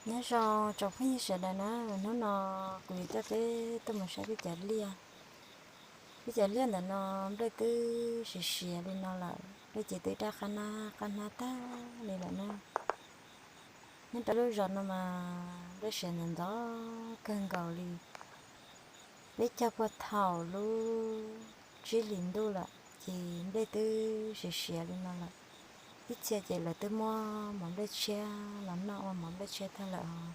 Nyob zoo tsoom phooj ywg sawv daws na, hnub no kuv yuav coj peb tuaj mus saib peb cov liaj. Peb cov liaj ntawm no nplej twb siav siav li no lawm, nplej ces twb daj qab hnab qab hnab tag li lawm na. Nyob rau lub zos no mas nplej siav ntxov ntxov kawg nkaus li. Peb cog puag thaum lub tsib hlis ntuj lawm ces nplej twb siav siav li no lawm. Ib txhia ces lawv twb muab mov nplej tshiab los noj ua mov nplej tshiab tag lawm os.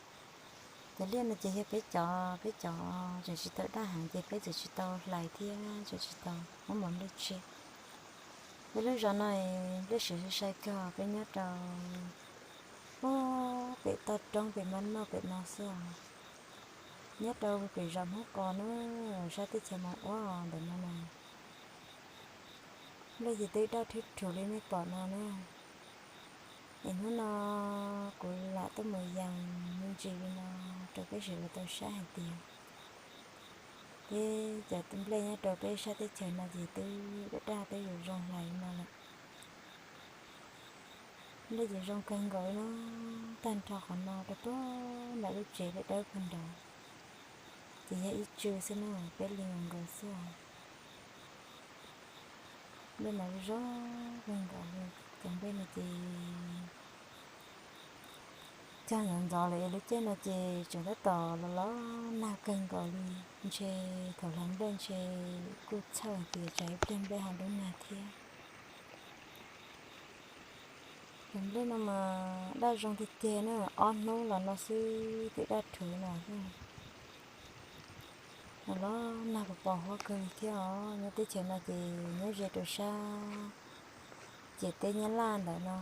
Cov liaj no ces yog peb cov, peb cov tseem tsis tau daj heev ces peb tseem tsis tau hlais thiab tseem tsis tau muab mov nplej tshiab. Peb lub zos no nplej siav sai sai kawg, peb nyob rau puag pem toj roob pem mab noj pem no xwb os. Nyob rau pem zos Hmoob Qos na, sab teb chaws Moos Uab ntawm no na. Nplej ces twb daj rhuv rhuv li nej pom no na. Es hnub no kuv lam tuaj mus yees me ntsis li no rau peb sawv daws tau saib hais tias peb cov nplej nyob rau peb sab teb chaws no ces twb daj daj twb yuav zoo hlais li no lawm. Nplej ces zoo kawg nkaus li na, tag nrho qhov no rau puag nram lub tsev dawb dawb puag nrad, ces yog ib tsw xwb na, peb li nkaus nkaus xwb os. Nplej mas zoo kawg nkaus li, cov nplej no ces cog ntxov ntxov lawm es lub caij no ces tseem tab tom los los nag kawg nkaus li, ntshe thaum hlais nplej ntshe kuj txhawj hais tias tsam ib pliag nplej ho dub nag thiab. Cov nplej no mas daj zoo tiag tiag na, ob hnub los no xwb twb daj rhuv no xwb. Los los nag pos pos huab kawg li thiab os. Nyob teb chaws no ces nyob ze rau sab ciam teb Nyab Laj ntawm no,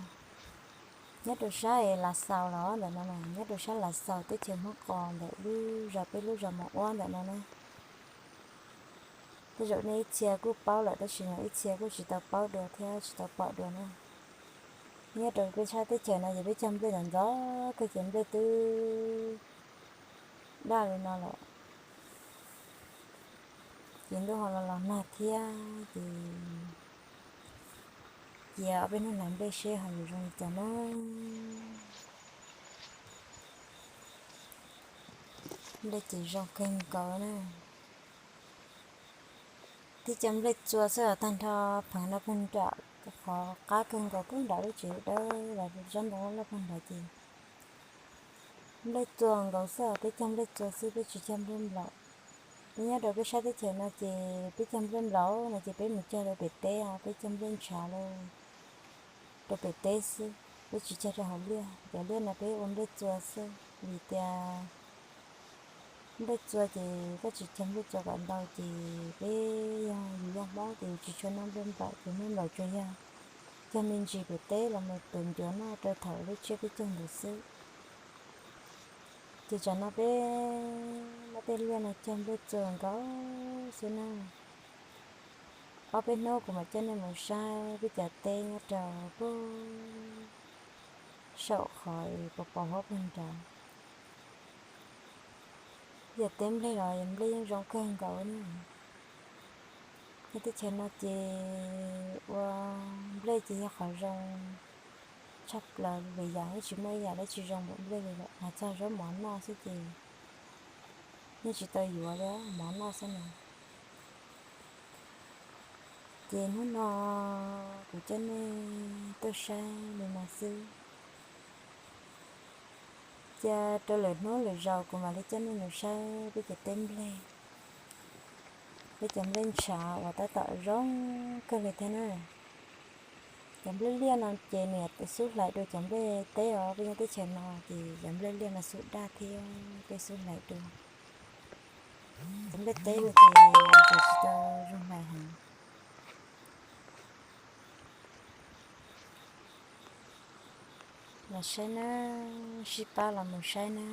nyob rau sab es Lav Xaus los ntawm no, nyob rau sab Lav Xaus teb chaws Hmoob Qos ntawm lub zos peb lub zos Moos Uab ntawm no na. Tej zaum nej ib txhia kuj paub lawm tab sis mas ib txhia kuj tsis tau paub dua thiab tsis tau pom dua na. Nyob rau peb sab teb chaws no ces peb cog nplej ntxov ntxov kawg ces nplej twb daj li no lawm. Ces ntuj ho los los nag thiab ces cia ob peb hnub hlais nplej seb ho yuav zoo li cas na. Nplej ces zoo kawg nkaus na. Tib co nplej txua xwb os, tag nrho pheev no puag nram qhov qab kawg nkaus puag nram lub tsev dawb los sab ntoo loj loj puag nrad ces nplej txua nkaus xwb os, peb cog nplej txua xwb peb tsis cog nplej nplaum. Peb nyob rau peb sab teb chaws no ces peb cog nplej nplaum no ces peb mus cog rau pem teb os, peb cog nplej ntshav los rau pem teb xwb, peb tsis cog rau hauv liaj. Cov liaj no peb ua nplej txua xwb vim tias nplej txua ces koj tsis cog nplej txua kom ntau ces peb yog yus yog Hmoob ces yus tsis tshua noj nplej nplaum, ces nplej nplaum tsuas yog cog me ntsis pem teb los mus tuav ncuav noj rau thaum lub tsiab peb caug ntawd xwb. Ces tsam no peb muab tej liaj no cog nplej txua nkaus xwb na. Ob peb hnub kuv mam coj nej mus saib peb cov teb nyob rau puag saum qhov pos pos huab puag nrad. Yog teb nplej los nplej yeej zoo kawg nkaus na. Nyob teb chaws no ces ua nplej ces yog qhov zoo tshaj plaws li, yam yeej tsis muaj ib yam dab tsi zoo npaum nplej li lawm, hais txog zaub mov noj xwb ces yeej tsis tau yuav li mov noj xwb na. Ces hnub no kuv coj nej tuaj saib li no xwb. Cia rau lwm hnub lwm zaus kuv mam li coj nej mus saib peb cov teb nplej, peb cov nplej ntshav uas tab tom zoo kawg li thiab na. Cov nplej liaj no ces nws xub hlais dua cov nplej teb os, peb nyob teb chaws no ces cov nplej liaj no xub daj thiab peb xub hlais dua. Cov nplej teb no ces tseem tsis tau zoo hlais heev. Los saib na, sib pab los mus saib na.